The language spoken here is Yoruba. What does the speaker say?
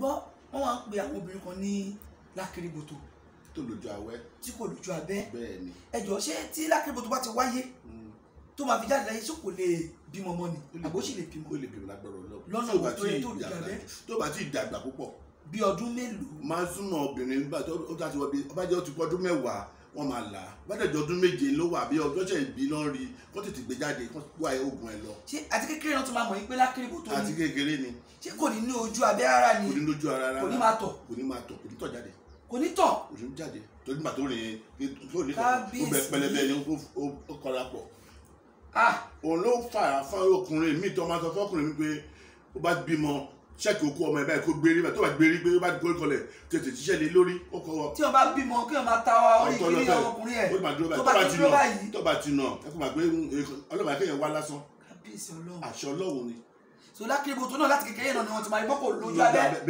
Gbọ́, wọ́n wá ń pe àwọn obìnrin kan ní lákìrìbòtò tó lójú awẹ́, tí kò lójú abẹ́. Bẹ́ẹ̀ ni. Ẹ jọ̀ọ́, ṣé tí lákìrìbòtò bá ti wáyé tó máa fi jáde láyé, ṣé kò lè bímọ mọ́ ni, àbó sì lè bímọ? Ó lè bímọ lágbára Ọlọ́run. Lọ́nà Tó bá wo tó yẹ tí tó lójú dàgbà abẹ́? Tó bá tí dàgbà púpọ̀. Bí ọdún mélòó? Máa ń súnmọ́ obìnrin nígbà tó ó ti wọ bí ó bá jẹ́ ó ti pọ̀ ọdún 10, wọ́n máa là á. Bá dẹ̀ jẹ́ ọdún 7 ló wà, bí ọjọ́ ṣẹ̀ ìbí lọ́n rí, kó tètè gbé jáde, kó wá oògùn ẹ̀ lọ. Ṣé àti kékeré náà tún máa mọ̀ yín pé lákìrìbòtò Àti ni? kékeré ni. Ṣé kò ní ní ojú abẹ́ rárá ni? Kò ní lójú ara rárá. Kò ní máa tọ̀? Kò ní máa tọ̀, kò ní tọ̀ jáde. Kò ní tọ̀? Kò ní jáde torí nígbà tó rìn tó ní kọ̀ ó Kábíyèsí. bẹ pẹlẹbẹ ni, ó kọra pọ̀. Ah. Òun ló fà á fún ọkùnrin mi tó máa sọ fọkùnrin mi pé ó bá bímọ, ṣẹ́ẹ̀kì okú ọmọ ẹ̀ báyìí, kó gbérí báyìí, tó bá gbérí pé ó bá gbórí kọlẹ̀, tètè ṣiṣẹ́ lé lórí, ó kọ́. Tí wọ́n bá bímọ, kí wọ́n máa ta orí Ọ̀tọ̀ kiri lọ́tọ̀. ọmọkùnrin ẹ̀ Ó máa dúró báyìí. tó bá ti dúró báyìí. Tó bá ti nà, ẹ kó máa gbé ọlọ́mọ akéèyàn wá lásán. Kábíyèsí Ọlọ́run. Àṣẹ Ọlọ́run ni. So lákìrìbòtò náà, láti kékeré náà ni wọ́n ti máa rí bọ́ kò lójú abẹ́. Bẹ́ẹ̀.